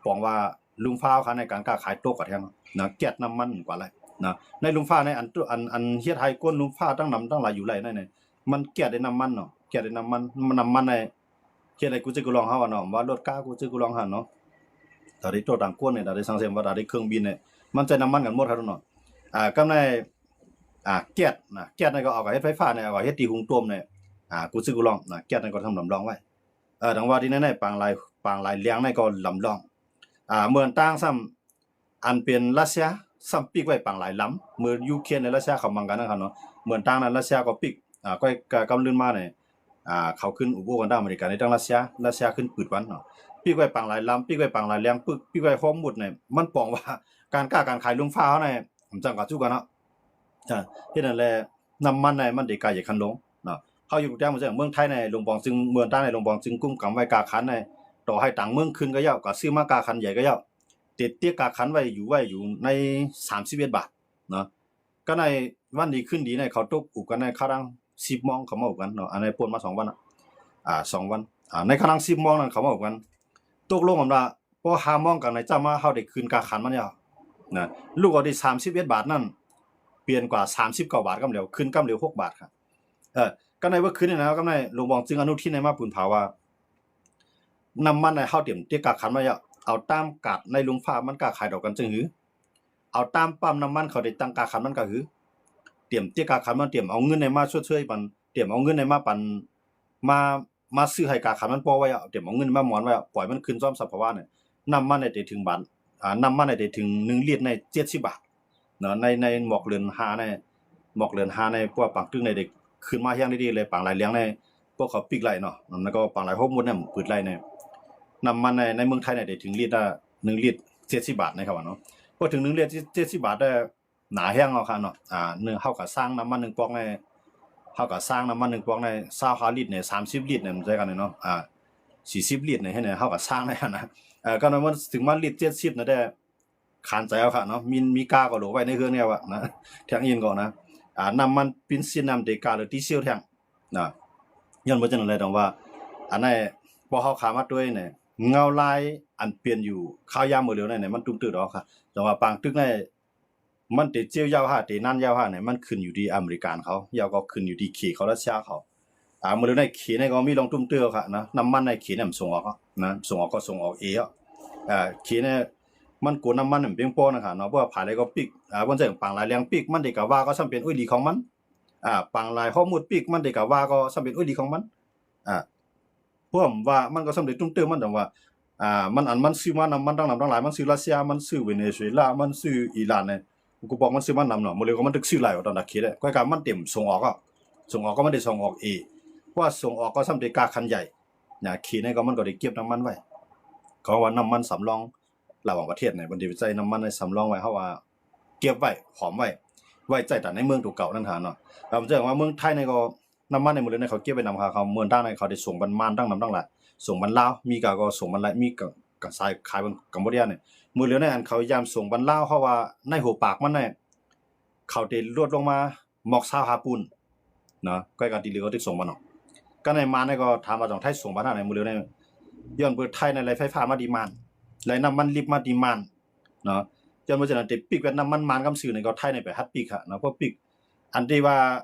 ປອງວ່າລຸ່ມຟ້າເຮົາຄາໃນການຄ້າຂາຍຕົກກວ່າແທ້ນະ ແກັດນ້ຳມັນກວ່າຫຼາຍນະ ໃນລຸ່ມຟ້າໃນ ອັນ ອັນ ອັນເຮັດໃຫ້ຄົນລຸ່ມຟ້າທັງນຳທັງຫຼາຍຢູ່ໄດ້ໃນ ມັນແກັດໄດ້ນ້ຳມັນເນາະ ແກັດໄດ້ນ້ຳມັນ ນ້ຳມັນໃນ ເຮັດໃຫ້ກູເຈີກູລອງເຮົາອະເນາະ ວ່າລົດກາກູເຈີກູລອງຫັ້ນເນາະ ຕາໄດ້ໂຕຕ່າງກວນນີ້ ຕາໄດ້ສັງເສມວ່າ ຕາໄດ້ເຄື່ອງບິນນີ້ ມັນໃຊ້ນ້ຳມັນກັນໝົດຫັ້ນເນາະ ອາ ກຳໃນ ອາ ແກັດນະ ແກັດນີ້ກໍເອົາໄປເຮັດໄຟຟ້ານີ້ ເອົາໄປເຮັດທີ່ຫຸງຕົ້ມນີ້ ອາ ກູເຈີກູລອງນະ ແກັດນີ້ກໍທຳລຳລອງໄວ້ ເອີ ດັ່ງວ່າທີ່ໃນ ໃນປາງລາຍ ປາງລາຍແລງນີ້ກໍລຳລອງ ອາ ເມືອງຕ່າງຊ້ຳ ອັນເປັນຣັດເຊຍຊ້ຳປິກໄວ້ປາງລາຍລຳ ເມື່ອຢູເຄຣນ ແລະ ຣັດເຊຍເຂົາມັງກັນນະຄັບເນາະ ເມືອງຕ່າງນັ້ນຣັດເຊຍກໍປິກ ອາ ກໍ ກະກຳລືນມານີ້ ອາ ເຂົາຂຶ້ນອຸໂອ້ກັນທາງອາເມລິກາໃນທາງຣັດເຊຍ ຣັດເຊຍຂຶ້ນປຶດມັນເນາະ ປິກໄວ້ປາງລາຍລຳ ປິກໄປປາງລາຍແລງ ປິກ ປິກໄປຮອດມຸດນີ້ ມັນປອງວ່າການຄ້າການຂາຍລຸ່ມຟ້າເຮົານີ້ ມັນຈັ່ງກະສູ້ກັນເນາະ ອາ ເຮັດນັ້ນແຫຼະ ນ້ຳມັນໃນມັນໄດ້ກາຍໃຫຍ່ຄັນລົງເນາະ ເຮົາຍົກຕົວຢ່າງເຊັ່ນ ເມືອງໄທໃນ ຫຼວງປອງຊຶງ ເມືອງຕ່າງໃນ ຫຼວງປອງຊຶງກຸມກຳໄວ້ກາຄັນໃນ ຕໍ່ໃຫ້ຕ່າງເມືອງຂຶ້ນກໍເຢາະ ກໍຊື້ມາກາຄັນໃຫຍ່ກໍເຢາະ ຕິດ ຕິດກາຄັນໄວ້ຢູ່ ໄວ້ຢູ່ໃນສາມສິບເອັດບາດເນາະ ກໍໃນວັນດີຄືນດີໃນ ເຂົາຕົກອຸບກັນໃນ ຄາວຫຼັງສິບໂມງເຂົາມາອຸບກັນເນາະ ອັນໃນປົນມາສອງວັນ ອາ ສອງວັນ ອາ ໃນຄາວຫຼັງສິບໂມງນັ້ນເຂົາມາອຸບກັນ ຕົກລົງກັນວ່າ ພໍຫ້າໂມງກາງໃນຈຳມາ ເຮົາໄດ້ຄືນກາຄັນມັນແລ້ວນະ ລູກເອົາໄດ້ສາມສິບເອັດບາດນັ້ນ ປ່ຽນກວ່າສາມສິບເກົ້າບາດກຳຫຼຽວ ຄືນກຳຫຼຽວຫົກບາດຄັບ ເອີ ກຳໃນເມື່ອຄືນນີ້ນະ ກຳໃນຫຼວງປອງຊຶງອະນຸທິນໃນມາປືນເຜົາວ່າ ນ້ຳມັນໃນເຮົາຕຽມເຕຍກາຄັນມາແລ້ວ ເອົາຕາມກາດໃນລຸ່ມຟ້າມັນກາຂາຍດອກກັນຈັ່ງຫື ເອົາຕາມປ້ຳນ້ຳມັນເຂົາໄດ້ຕັ້ງກາຄັນມັນກະຫື ຕຽມເຕຍກາຄັນມັນ ຕຽມເອົາເງິນໃນມາຊົດເຊີຍມັນ ຕຽມເອົາເງິນໃນມາປັນ ມາ ມາຊື້ໃຫ້ກາຄັນມັນພໍໄວ້ ຕຽມເອົາເງິນມາໝອນໄວ້ ປ່ອຍມັນຄືນສູ່ສະພາວະນີ້ ນ້ຳມັນໃນໄດ້ເຖິງບາດ ອາ ນ້ຳມັນໃນໄດ້ເຖິງໜຶ່ງລິດໃນເຈັດສິບບາດເນາະ ໃນ ໃນໝອກເດືອນຫ້າໃນ ໝອກເດືອນຫ້າໃນ ພວກປາງຕຶກໃນໄດ້ ຂຶ້ນມາແຮງດີໆເລີຍ ປາງລາຍແລງໃນ ພວກເຂົາປິກໄລ່ເນາະ ແລ້ວກໍປາງລາຍຮອກມຸດນີ້ມັນປຶດໄລ່ໃນ ນ້ຳມັນໃນ ໃນເມືອງໄທໃນໄດ້ເຖິງລິດລະ ໜຶ່ງລິດເຈັດສິບບາດໃນເຂົາວ່າເນາະ ພໍເຖິງໜຶ່ງລິດເຈັດສິບບາດແລ້ວ ໜາແຮງເນາະຄັບເນາະ ອາ ເຮົາກໍສ້າງນ້ຳມັນໜຶ່ງປອກໃນ ເຮົາກໍສ້າງນ້ຳມັນໜຶ່ງປອກໃນຊາວຫ້າລິດໃນ ສາມສິບລິດໃນ ມັນໃຊ້ກັນເນາະ ອາ ສີ່ສິບລິດໃນ ເຮົາກໍສ້າງໃນຫັ້ນນະ ເອີ ກໍນັ້ນມັນເຖິງມາລິດເຈັດສິບນະແຕ່ ຂານໃຈເອົາຄັບເນາະ ມີ ມີກາກໍໂຫຼໄວ້ໃນເຮືອນແນວນະ ແທງອີ່ຫຍັງກໍນະ ອາ ນ້ຳມັນເບນຊິນ ນ້ຳເດກາ ຫຼື ດີເຊວແທງນະ ຍ້ອນບໍ່ຈັ່ງນັ້ນແຫຼະ ຕ້ອງວ່າ ອັນໃນ ພໍເຮົາຂາມາຕົວນີ້ ເງົາລາຍອັນປ່ຽນຢູ່ຄາວຍາມເມື່ອຫຼຽວໃນ ມັນຕຸ້ມຕື້ດອກຄັບ ແຕ່ວ່າປາງຕຶກໃນ ມັນເຕເຈຍຍາວຫາ ເຕນານຍາວຫານີ້ ມັນຂຶ້ນຢູ່ທີ່ອາເມລິກາເຂົາ ແລ້ວກໍຂຶ້ນຢູ່ທີ່ເຂດເຂົາ ຣັດເຊຍເຂົາ ອ່າ ມື້ນີ້ເຂດນີ້ກໍມີລອງຕຸ້ມເຕີເນາະ ນ້ຳມັນໃນເຂດນີ້ມັນສົ່ງອອກເນາະ ສົ່ງອອກກໍສົ່ງອອກເອເນາະ ເຂດນີ້ມັນກົວນ້ຳມັນມັນພຽງພໍນະຄັບເນາະ ເພາະວ່າຜາຍໃດກໍປິກ ອ່າ ບໍ່ເຊັ່ນປາງລາຍແລງປິກ ມັນເດກະວ່າກໍສ່ຳເປັນໂອ້ຍຫຼີຂອງມັນ ອ່າ ປາງລາຍຮອກມຸດປິກ ມັນເດກະວ່າກໍສ່ຳເປັນໂອ້ຍຫຼີຂອງມັນ ອ່າ ພວມວ່າມັນກໍສ່ຳເປັນຕຸ້ມເຕີມັນ ແຕ່ວ່າ ອ່າ ມັນ ອັນມັນຊື້ມານຳ ມັນຕັ້ງນຳຕັ້ງຫຼາຍ ມັນຊື້ຣັດເຊຍ ມັນຊື້ເວເນຊູເອລາ ມັນຊື້ອີຣານນີ້ ກູບອກມັນຊື້ມານຳເນາະ ມື້ເລີຍກໍມັນຖືກຊື້ຫຼາຍວ່າຕອນດາເຂດ ກໍກາມັນເຕັມສົ່ງອອກ ອາ ສົ່ງອອກກໍມັນໄດ້ສົ່ງອອກເອ ເພາະວ່າສົ່ງອອກກໍສ່ຳເປັນກາຄັນໃຫຍ່ນະ ເຂດນີ້ກໍມັນກໍໄດ້ເກັບນ້ຳມັນໄວ້ ເຂົາວ່ານ້ຳມັນສຳລອງລະຫວ່າງປະເທດນີ້ ມັນໄດ້ໃຊ້ນ້ຳມັນໃນສຳລອງໄວ້ ເຮົາວ່າເກັບໄວ້ຫອມໄວ້ ໄວ້ໃຊ້ແຕ່ໃນເມືອງໂຕເກົ່ານັ້ນຫັ້ນເນາະ ແລ້ວເຊິ່ງວ່າເມືອງໄທນີ້ກໍ ນ້ຳມັນໃນມື້ເລີຍນີ້ເຂົາເກັບໄວ້ນຳ ເຂົາເມືອງຕ່າງໃນເຂົາໄດ້ສົ່ງບັນມານທັງນຳທັງຫຼາຍ ສົ່ງບັນລາວ ມີກະກໍສົ່ງບັນລາຍ ມີກະ ກະສາຍຂາຍບັນກຳປູເຈຍນີ້ ມື້ເລີຍນີ້ອັນເຂົາຍາມສົ່ງບັນລາວ ເພາະວ່າໃນຫົວປາກມັນນີ້ ເຂົາໄດ້ລົດລົງມາໝອກຊາວຫ້າປູນເນາະ ກໍກະທີ່ເຫຼືອກໍຖືກສົ່ງບັນອອກ ກໍໃນມານນີ້ກໍຖາມວ່າຕ້ອງໄທສົ່ງບັນທາງໃດ ມື້ເລີຍນີ້ ຍ້ອນເບີໄທນີ້ໄຫຼໄຟຟ້າມາທີ່ມານ ໄຫຼນ້ຳມັນລິບມາທີ່ມານເນາະ ຍ້ອນເບີຊັ້ນໄດ້ປິກແວດນ້ຳມັນມານກຳຊື່ນີ້ ກໍໄທນີ້ໄປຫັດປິກຫັ້ນເນາະ ເພາະປິກ ອັນທີ່ວ່າ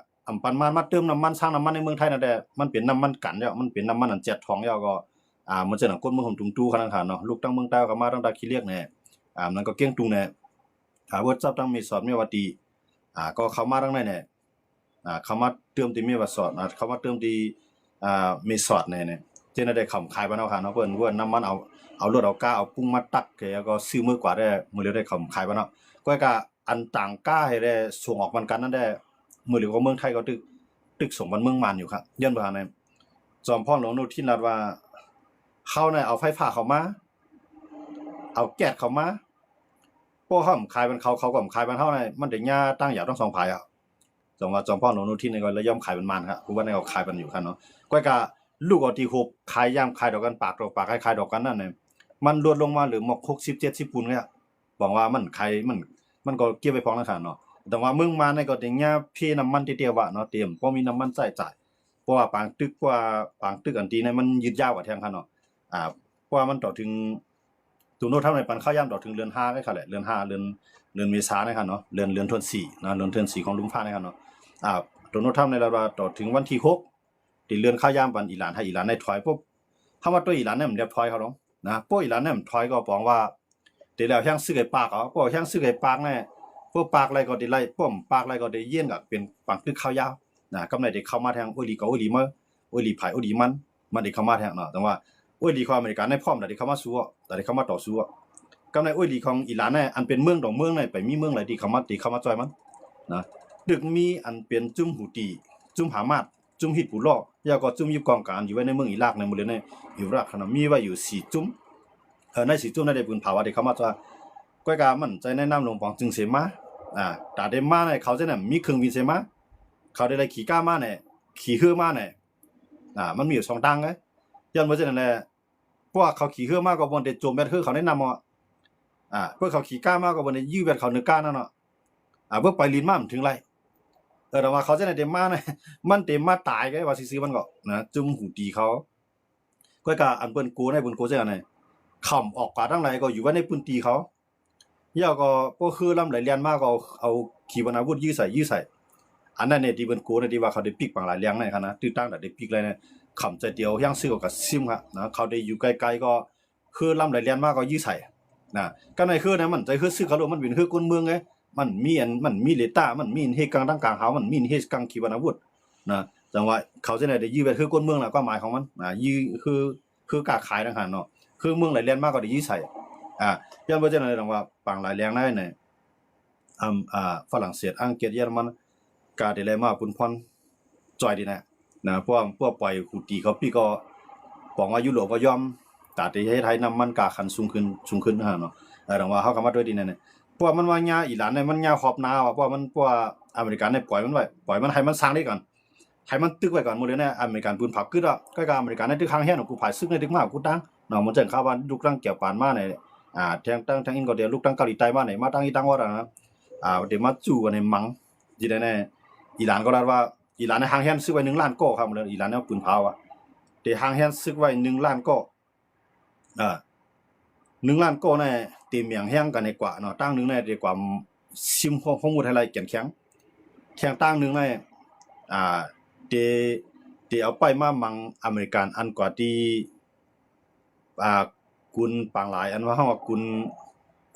ອຳປັນມານມາເຕີມນ້ຳມັນ ຊາງນ້ຳມັນໃນເມືອງໄທນັ້ນແຫຼະ ມັນເປັນນ້ຳມັນກັນແລ້ວ ມັນເປັນນ້ຳມັນອັນແຈກຖອງແລ້ວກໍ ອ່າ ມັນຈະນຳກົດເມືອງຂອງຕຸງຕູ້ຂະໜາດນັ້ນເນາະ ລຸກຕັ້ງເມືອງໃຕ້ກໍມາຕັ້ງແຕ່ຂີ້ເຫຼັກແນ່ ອ່າ ນັ້ນກໍກຽງຕຸງແນ່ ອ່າ ເວີດຊັບທັງແມ່ສອດແມ່ວາຕີ ອ່າ ກໍເຂົ້າມາທາງໃນແນ່ ອ່າ ເຂົ້າມາເຕີມທີ່ແມ່ວາສອດ ອ່າ ເຂົ້າມາເຕີມທີ່ ອ່າ ແມ່ສອດແນ່ ຈັ່ງໃດໄດ້ເຂົ້າມາຂາຍບ້ານເຮົາ ເນາະ ເພິ່ນ ເພິ່ນນຳມັນເອົາ ເອົາລົດເອົາກາເອົາປຸງມາຕັກ ແລ້ວກໍຊື້ເມືອກວາດ ມື້ເລີຍໄດ້ເຂົ້າມາຂາຍບ້ານເຮົາ ກໍກະ ອັນຕາງກາໃຫ້ໄດ້ສົ່ງອອກມັນກັນນັ້ນແດ່ ມື້ເລີຍກໍເມືອງໄທກໍຕຶກ ຕຶກສົ່ງມັນເມືອງມານຢູ່ຄັບ ຍ້ອນວ່ານັ້ນ ຈອມພອນ ຫຼວງໂນທິນ ລັດວ່າ ເຮົານະເອົາໄຟຟ້າເຂົ້າມາ ເອົາແກັສເຂົ້າມາ ພວກເຮົາຂາຍມັນເຂົາ ເຂົາກໍຂາຍມັນເຮົານະ ມັນໄດ້ຍາຕັ້ງຍາວທັງສອງຝ່າຍ ຈັ່ງວ່າຈອມພອນ ຫຼວງໂນທິນ ນີ້ກໍລະຍອມຂາຍມັນມານຄັບ ຜູ້ວ່ານັ້ນກໍຂາຍມັນຢູ່ຄັບເນາະ ກໍກະ ລູກເອົາທີ່ຫົບ ຂາຍຍາມຂາຍດອກກັນ ປາກຕໍ່ປາກ ຂາຍຂາຍດອກກັນນັ້ນ ມັນຫຼຸດລົງມາເຫຼືອໝອກຫົກສິບ ເຈັດສິບປູນແລ້ວ ຫວັງວ່າມັນຂາຍ ມັນ ມັນກໍເກັບໄວ້ພອງນັ້ນຄັບເນາະ ແຕ່ວ່າເມືອງມານນີ້ກໍໄດ້ຍາເພນ້ຳມັນເຕຍໆວ່າເນາະ ເຕຍບໍ່ມີນ້ຳມັນໃຊ້ຈ່າຍ ເພາະວ່າປາງຕຶກ ເພາະວ່າປາງຕຶກອັນຕີນັ້ນມັນຍືດຍາວກວ່າແທ້ງຄັບເນາະ ອ່າ ເພາະວ່າມັນຕໍ່ເຖິງ ໂດນັລ ທຣຳ ໄດ້ປັນເຂົ້າຢາມຕໍ່ເຖິງເດືອນຫ້າໄດ້ຄັບແຫຼະ ເດືອນຫ້າ ເດືອນ ເດືອນເມສາໄດ້ຄັບເນາະ ເດືອນ ເດືອນທວນສີ່ນະ ເດືອນທວນສີ່ຂອງລຸມຟ້າໄດ້ຄັບເນາະ ອ່າ ໂດນັລ ທຣຳ ໄດ້ລັດວ່າຕໍ່ເຖິງວັນທີຫົກ ໄດ້ເລື່ອນເຂົ້າຢາມປັນອີຣານ ໃຫ້ອີຣານໄດ້ຖອຍ ພວກ ເຮົາວ່າຕົວອີຣານນີ້ມັນແບບຖອຍເຂົາດອກນະ ພວກອີຣານນີ້ມັນຖອຍກໍປອງວ່າ ໄດ້ແລ້ວແຮງຊື້ໃຫ້ປາກເອົາ ພວກແຮງຊື້ໃຫ້ປາກແນ່ ພວກປາກໄລ່ກໍໄດ້ໄລ່ ພວກປາກໄລ່ກໍໄດ້ເຢັນ ກໍເປັນປາງຕຶກເຂົ້າຍາວນະ ກຳໄດ້ໄດ້ເຂົ້າມາແທງ ໂອ້ຍຫຼີກໍໂອ້ຍຫຼີມາ ໂອ້ຍຫຼີໃຜ ໂອ້ຍຫຼີມັນ ມັນໄດ້ເຂົ້າມາແທງເນາະ ແຕ່ວ່າ ໂອ້ຍຫຼີຂອງອາເມລິກາໃນພ້ອມໄດ້ເຂົ້າມາສູ່ ໄດ້ເຂົ້າມາຕໍ່ສູ້ ກຳໄດ້ໂອ້ຍຫຼີຂອງອີຣານນະ ອັນເປັນເມືອງຕໍ່ເມືອງນະ ໄປມີເມືອງໃດທີ່ເຂົ້າມາ ທີ່ເຂົ້າມາຊ່ອຍມັນນະ ຕຶກມີອັນເປັນຈຸ້ມຫູຕີ ຈຸ້ມຫາມາດ ຈຸ້ມຮິດບູລໍ ແລ້ວກໍຈຸ້ມຢູ່ກອງກາງຢູ່ໄວ້ໃນເມືອງອີຣາກ ໃນມື້ເລີຍໃນອີຣາກນະ ມີໄວ້ຢູ່ສີ່ຈຸ້ມ ເອີ ໃນສີ່ຈຸ້ມນັ້ນໄດ້ປືນເຜົາວ່າໄດ້ເຂົ້າມາຊ່ອຍ ກໍກະໝັ້ນໃຈໃນນາມຫຼວງປອງຈຶ່ງເສມາ ອ່າ ຕາໄດ້ມາໃນເຂົາຈັ່ງນັ້ນ ມີເຄື່ອງບິນເສມາ ເຂົາໄດ້ໄລ່ຂີ່ກາມາແນ່ ຂີ່ເຮືອມາແນ່ ອ່າ ມັນມີຢູ່ສອງທາງເດ້ ຍ້ອນວ່າຈັ່ງນັ້ນແຫຼະ ພວກເຂົາຂີ່ເຮືອມາກໍບໍ່ໄດ້ໂຈມແບດເຮືອເຂົາໃນນ້ຳເນາະ ອ່າ ພວກເຂົາຂີ່ກາມາກໍບໍ່ໄດ້ຢື້ແບດເຂົາເໜືອການັ້ນເນາະ ອ່າ ພວກໄປຫຼິ້ນມາມັນເຖິງໄລ່ ເອີ ແຕ່ວ່າເຂົາຈະໄດ້ມານະ ມັນເຕັມມາຕາຍກໍວ່າຊື່ໆ ມັນກໍນະ ຈຸ້ມຫູຕີເຂົາ ກໍກະອັນເພິ່ນໂກໃນເພິ່ນໂກໃສ່ອັນໃນ ເຂົາອອກກວ່າທາງໃດກໍຢູ່ໄວ້ໃນພື້ນທີ່ເຂົາ ແລ້ວກໍພວກເຮືອລຳໃດແລ່ນມາກໍເອົາ ເອົາຂີປະນາວຸດຢື້ໃສ່ ຢື້ໃສ່ ອັນນັ້ນເນ ທີ່ເພິ່ນໂກໃນທີ່ວ່າເຂົາໄດ້ປິກປາງລາຍແລງໃນຫັ້ນນະ ຕື້ຕ່າງໄດ້ປິກໄດ້ນະ ຂຳໃຈດຽວ ຮຽງຊື້ກໍຊິມຄະນະ ເຂົາໄດ້ຢູ່ໄກໆກໍ ເຮືອລຳໃດແລ່ນມາກໍຢື້ໃສ່ນະ ກໍໃນເຮືອນະ ມັນໃຈເຮືອຊື້ເຂົາໂລດ ມັນເປັນເຮືອກົນເມືອງເດ້ ມັນມີອັນ ມັນມີເຣຕາ ມັນມີເຮດກັງທາງກາງເຂົາ ມັນມີເຮດກັງຂີປະນາວຸດນະ ຈັ່ງວ່າເຂົາຈະໄດ້ ໄດ້ຢື້ແບດເຮືອກົນເມືອງນະ ຄວາມໝາຍຂອງມັນນະ ຢື້ເຮືອ ຄືຄ້າຂາຍຕ່າງຫາກເນາະ ຄືເມືອງໃດແລ່ນມາກໍໄດ້ຢື້ໃສ່ ອ່າ ຍ້ອນວ່າຈັ່ງໃດ ຈັ່ງວ່າປາງລາຍແລງໃນ ອ່າ ອ່າ ຝຣັ່ງເສດ ອັງກິດ ເຢຍລະມັນ ກະໄດ້ແລ່ນມາປຸ້ນພອນ ຈ່ອຍດີນະ ນະ ພວກ ພວກປອຍຫູຕີເຂົາປີກກໍ ປອງວ່າຢູໂຣບບໍ່ຍອມ ຕາທີ່ເຮັດໃຫ້ນ້ຳມັນກາຄັນສູງຂຶ້ນ ສູງຂຶ້ນຫັ້ນເນາະ ເອີ ແຕ່ວ່າເຮົາກໍມາດ້ວຍດີນະ ພວກມັນວ່າຍາອີຣານນີ້ ມັນຍາຮອບໜ້າວ່າ ພວກມັນ ພວກອາເມລິການີ້ ປ່ອຍມັນໄວ້ ປ່ອຍມັນໃຫ້ມັນສ້າງໄດ້ກ່ອນ ໃຫ້ມັນຕຶກໄວ້ກ່ອນ ມື້ເດຍນີ້ອາເມລິກັນປືນຜາວກຶດອະ ກໍອາເມລິກັນໃນຕຶກຫ່າງແຮງ ກູພາຍສຶກໃນຕຶກມາກູຕັ້ງເນາະ ມັນຈັ່ງຂ່າວວ່າລຸກຕັ້ງແກວປານມານີ້ ອ່າ ແທງຕັ້ງ ແທງອິນກໍເດ ລຸກຕັ້ງເກົາຫຼີໃຕ້ມານີ້ ມາຕັ້ງອີ່ຕັ້ງວອດນະ ອ່າ ເດມາຈູ່ອັນນີ້ມັງ ທີ່ແນ່ໆ ອີຣານກໍລາດວ່າ ອີຣານໃນຫ່າງແຮງສຶກໄວ້ໜຶ່ງລ້ານກໍຄັບ ອີຣານແນວປືນເຜົາອະ ເດຫ່າງແຮງສຶກໄວ້ໜຶ່ງລ້ານກໍ ເອີ ໜຶ່ງລ້ານກໍໃນເຕມແມງແຮງກັນໃນກວ່າເນາະ ຕັ້ງໜຶ່ງໃນເດກວ່າຊິມຮອງມຸດໃຫ້ໄລ່ແກ່ນແຂງ ແຂງຕັ້ງໜຶ່ງໃນ ອ່າ ເດ ທີ່ເອົາປ້າຍມາບັງອາເມລິກັນ ອັນກວ່າທີ່ ອ່າ ກຸນປາງຫຼາຍ ອັນວ່າເຮົາວ່າກຸນ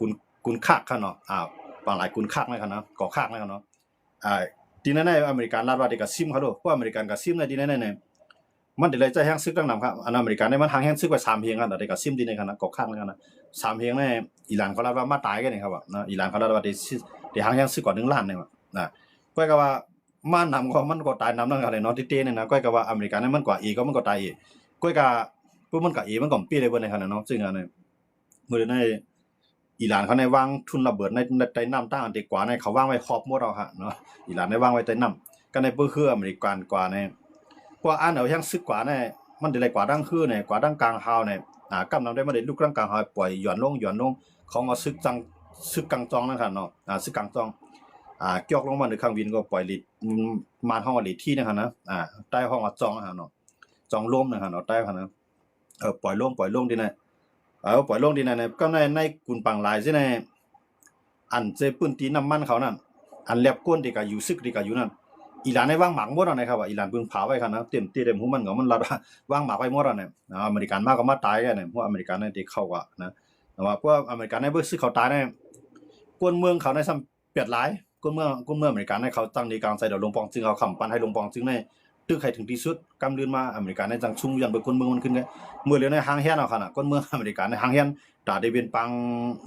ກຸນ ກຸນຄາກຫັ້ນເນາະ ອ່າ ປາງຫຼາຍກຸນຄາກນັ້ນຫັ້ນນະ ກໍຄາກນັ້ນຫັ້ນເນາະ ອ່າ ທີ່ໃນໆ ອາເມລິກັນລັດວ່າເດກະຊິມເຂົາໂລດ ພວກອາເມລິກັນກະຊິມໃນທີ່ໃນໆ ມັນໄດ້ໄລ່ໃຊ້ແຮງສຶກຕັ້ງນຳຄັບ ອັນອາເມລິກັນນີ້ມັນຫາແຮງສຶກໄວ້ສາມແຮງຫັ້ນ ເດກະຊິມທີ່ໃນຫັ້ນນະ ກໍຄາກນັ້ນຫັ້ນນະ ສາມແຮງໃນອີຣານເຂົາລັດວ່າມາຕາຍກັນນີ້ຄັບ ເນາະ ອີຣານເຂົາລັດວ່າໄດ້ ໄດ້ຫາແຮງສຶກກວ່າໜຶ່ງລ້ານນີ້ນະ ຂ້ອຍກະວ່າ ມານຳກໍມັນກໍຕາຍນຳນັ້ນກະເລີຍເນາະ ທີ່ເຕນີ້ນະ ຂ້ອຍກະວ່າອາເມລິກັນນີ້ມັນກວ່າເອກໍມັນກໍຕາຍເອ ຂ້ອຍກະ ພວກມັນກະເອມັນກໍເປັນໄດ້ເບິດໃນຂະນະເນາະ ຊຶ່ງອັນນີ້ ມື້ໃນອີຣານເຂົາໃນວາງທຸນລະເບີດໃນ ໃນໃຕ້ນ້ຳ ຕັ້ງອັນເດກວ່າໃນ ເຂົາວາງໄວ້ຮອບໝົດແລ້ວຫັ້ນເນາະ ອີຣານໃນວາງໄວ້ໃຕ້ນ້ຳ ກະໃນເບິ່ງຄືອາເມລິກັນກວ່າໃນ ພວກອັນເອົາແຮງສຶກກວ່າໃນ ມັນໄດ້ໄລ່ກວ່າທັງຄືໃນ ກວ່າທັງກາງຫາວໃນ ອ່າ ກຳນຳໄດ້ ມັນໄດ້ລຸກທັງກາງຫາວ ປ່ອຍຢ່ອນລົງ ຢ່ອນລົງ ເຂົາວ່າສຶກຈັງ ສຶກກາງຈອງນັ້ນຫັ້ນເນາະ ອ່າ ສຶກກາງຈອງ ອ່າ ຈອກລົງມາໃນເຄື່ອງບິນກໍປ່ອຍເລ ອືມ ບ້ານເຮົາວ່າເລທີນັ້ນຫັ້ນນະ ອ່າ ໃຕ້ເຮົາວ່າຈອງຫັ້ນເນາະ ຈອງລົມຫັ້ນເນາະ ໃຕ້ຫັ້ນນະ ເອີ ປ່ອຍລົງ ປ່ອຍລົງທີ່ນັ້ນ ເອີ ປ່ອຍລົງທີ່ນັ້ນ ກໍໃນ ໃນກຸນປາງຫຼາຍຊີ້ນະ ອັນເຈປືນຕີນນ້ຳມັນເຂົານັ້ນ ອັນແລັບກົນທີ່ກະຢູ່ ຊຶກທີ່ກະຢູ່ນັ້ນ ອີຣານໃນວາງໝາກໝົດແລ້ວນະຄັບ ວ່າອີຣານເພິ່ງພາໄວ້ຫັ້ນນະ ເຕັມທີ່ເຕັມຫູມັນກໍມັນລັດວ່າວາງໝາກໄວ້ໝົດແລ້ວນະ ອາເມລິກັນມາກໍມາຕາຍແລ້ວນະ ພວກອາເມລິກັນນີ້ທີ່ເຂົາກະນະ ແຕ່ວ່າພວກອາເມລິກັນໃນເບິ່ງຊຶກເຂົາຕາຍນະ ຄົນເມືອງເຂົາໃນຊ້ຳ ປຽດຫຼາຍ ຄົນເມືອງ ຄົນເມືອງອາເມລິກັນໃນເຂົາຈັ່ງໜີກາງໃຈດອກ ຫຼວງປອງຈຶງເຂົາຄຳປັ່ນໃຫ້ຫຼວງປອງຈຶງໃນຕຶກໃຫ້ເຖິງທີ່ສຸດ ກຳລື່ນມາອາເມລິກັນໃນຈັ່ງຊຸ່ມຢ້ອນເບິ່ງຄົນເມືອງມັນຂຶ້ນເດ້ ມື້ຫຼຽວໃນຫາງແຮນເອົາຂະໜາດ ຄົນເມືອງອາເມລິກັນໃນຫາງແຮນ ຕາໄດ້ເປັນປາງ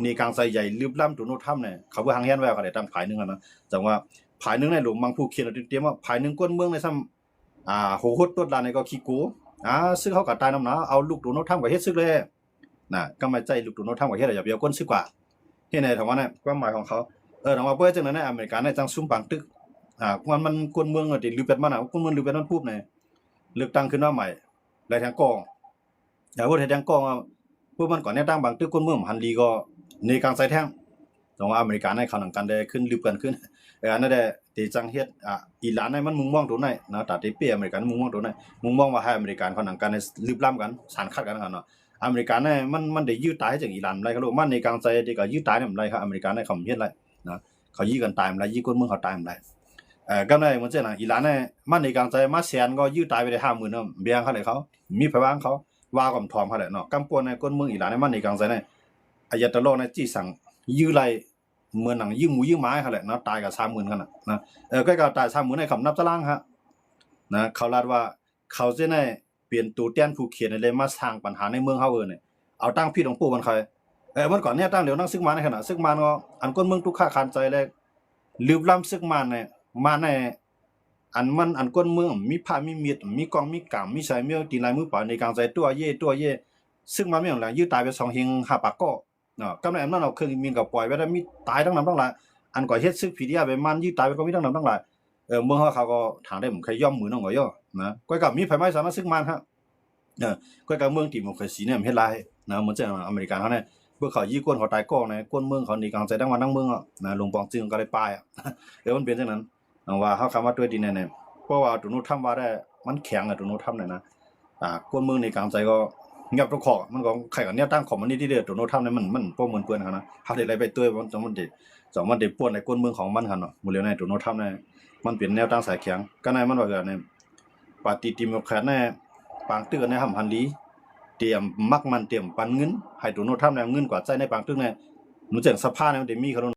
ໜີກາງໃຈໃຫຍ່ລຶບລ້ຳໂດນັລທຳໃນ ເຂົາເບິ່ງຫາງແຮນໄວ້ເຂົາໄດ້ຕາມຝ່າຍໜຶ່ງຫັ້ນນະ ຈັ່ງວ່າຝ່າຍໜຶ່ງໃນຫຼວງມັງຜູ້ຂຽນເອົາເຕັມໆວ່າ ຝ່າຍໜຶ່ງຄົນເມືອງໃນຊ້ຳ ອ່າ ໂຫໂຫດໂຕດຫຼາຍໃນກໍຂີ້ໂກ ອ່າ ຊຶກເຮົາກໍຕາຍນຳນະ ເອົາລູກໂດນັລທຳກໍເຮັດຊຶກແລ້ວ ນະ ກຳມາໃຈລູກໂດນັລທຳກໍເຮັດແລ້ວ ຢ່າໄປເອົາຄົນຊຶກກວ່າ ເຮັດໃຫ້ທາງວ່ານັ້ນ ຄວາມໝາຍຂອງເຂົາ ເອີ ທາງວ່າເພື່ອຈັ່ງນັ້ນນະ ອາເມລິກາໃນຈັ່ງຊຸມປາງຕຶກ ອ່າ ມັນ ມັນ ຄົນເມືອງທີ່ລືມເປັນມານະ ຄົນເມືອງລືມເປັນມັນປຸບນີ້ ເລືອກຕັ້ງຂຶ້ນມາໃໝ່ ແລ້ວແທງກ້ອງ ແລ້ວເຮັດແທງກ້ອງ ພວກມັນກໍແນວຕັ້ງບາງຕຶກ ຄົນເມືອງບໍ່ທັນດີກໍໜີກາງໃຈແທງ ແຕ່ວ່າອາເມລິກາໃນເຂົາໜັງກັນໄດ້ຂຶ້ນລືບກັນຂຶ້ນ ເອີ ອັນນັ້ນແຫຼະ ທີ່ຈັ່ງເຮັດ ອ່າ ອີຣານໃນມັນມຸງມອງໂຕໃນນະ ຕາເຕເປ້ອາເມລິກາມຸງມອງໂຕໃນ ມຸງມອງວ່າໃຫ້ອາເມລິກາເຂົາໜັງກັນໄດ້ລືບລ້ຳກັນ ສານຂັດກັນຫັ້ນເນາະ ອາເມລິກາໃນມັນ ມັນໄດ້ຢື້ຕາຍຈັ່ງອີຣານບໍ່ໄດ້ ເຂົາໂລດ ມັນໜີກາງໃຈທີ່ກໍຢື້ຕາຍນຳບໍ່ໄດ້ ອາເມລິກາໃນເຂົາເຮັດໄດ້ນະ ເຂົາຢື້ກັນຕາຍບໍ່ໄດ້ ຢື້ຄົນເມືອງເຂົາຕາຍບໍ່ໄດ້ ເອີ ກໍໄດ້ ເໝືອນຈັ່ງນັ້ນ ອີຣານໃນມັນໜີກາງໃຈມາແສນກໍຢື້ຕາຍໄປໄດ້ຫ້າໝື່ນນະ ແບ່ງເຂົາແຫຼະ ເຂົາມີໃຜວ່າເຂົາ ວ່າກໍຖອມເຂົາແຫຼະເນາະ ກຳປວນໃນຄົນເມືອງອີຣານໃນມັນໜີກາງໃຈໃນ ອາຍາໂຕລາໃນຈີ່ສັງ ຢື້ໄລ່ ເໝືອນໜັງຢື້ໝູຢື້ໝາໃຫ້ເຂົາແຫຼະເນາະ ຕາຍກໍສາມໝື່ນຫັ້ນນະ ເອີ ກໍຕາຍສາມໝື່ນໃນຄຳນັບຕາລາງຫັ້ນນະ ເຂົາລາດວ່າເຂົາຈະໄດ້ເປັນໂຕແທນຜູ້ຂຽນເລີຍ ມາສ້າງບັນຫາໃນເມືອງເຮົາເອີ ເອົາຕັ້ງຜິດຂອງໂປ້ມັນຄ່ອຍ ເອີ ມັນກໍແນວຕັ້ງດຽວນຳຊຶກມານໃນຂະນະ ຊຶກມານກໍ ອັນຄົນເມືອງທຸກຂະຄານໃຈແລະ ລືບລ້ຳຊຶກມານໃນ ມາໃນ ອັນມັນ ອັນຄົນເມືອງມີພະມີມີດ ມີກ້ອງມີກາງ ມີໄຊມີຕີນລາຍມືປາຍ ໜີກາງໃຈຕົວະເຢ ຕົວະເຢ ຊຶກມານມີຫຍັງລະ ຢື້ຕາຍໄປສອງເຮງຫ້າປາກກໍ ເນາະ ກຳໃນອຳນາດເອົາເຄື່ອງບິນກໍປ່ອຍໄວ້ແລ້ວ ມີຕາຍທັງນຳທັງຫຼາຍ ອັນກໍເຮັດຊຶກພີດີອາໄປມານຢື້ຕາຍໄປກໍມີທັງນຳທັງຫຼາຍ ເອີ ເມືອງເຮົາເຂົາກໍທາງໄດ້ບໍ່ເຄີຍຍອມມືນ້ອງກໍຢູ່ນະ ກໍກໍມີໃຜໄໝ້ສານນະຊຶກມານຮະ ເອີ ກໍກໍເມືອງດີໂມຄຣາຊີນີ້ມັນເຮັດຫຼາຍນະ ເໝືອນຈັ່ງອາເມລິກາເຮົານີ້ ເບິ່ງເຂົາຍິງຄົນເຂົາຕາຍກ້ອງນະ ຄົນເມືອງເຂົາໜີກາງໃຈທັງບ້ານທັງເມືອງອະນະ ຫຼວງປອງຈຶງກໍໄດ້ປາຍອະ ເອີ ມັນເປັນຈັ່ງນັ້ນ ຫວັງວ່າເຮົາຄຳວ່າຕົວະດີແນ່ໆ ເພາະວ່າໂດນັລທຳວ່າໄດ້ ມັນແຂງອະ ໂດນັລທຳນີ້ນະ ອ່າ ຄົນເມືອງໜີກາງໃຈກໍຫຍັບຕົວຂອກ ມັນກໍຄ້າຍກັບແນວຕັ້ງຄອມມູນິດເດ ໂດນັລທຳນີ້ ມັນ ມັນບໍ່ເໝືອນເພິ່ນຫັ້ນນະ ເຮົາໄດ້ໄລ່ໄປຕົວະ ມັນ ມັນໄດ້ ຈັ່ງມັນໄດ້ປ່ວນໃນຄົນເມືອງຂອງມັນຫັ້ນເນາະ ມື້ຫຼຽວໃນໂດນັລທຳນີ້ ມັນເປັນແນວຕັ້ງສາຍແຂງ ກໍໃນມັນວ່າຄືອັນນີ້ ປາຕີດີໂມແຄຣດນີ້ ປາງຕຶກອັນນີ້ຫ້າມຫັນດີ ຕຽມມັກໝັ້ນ ຕຽມປັນເງິນໃຫ້ໂດນັລທຳນີ້ ເອົາເງິນກວາດໃຊ້ໃນປາງຕຶກນີ້ ມັນຈັ່ງສະພານີ້ມັນໄດ້ມີຂະໜົນ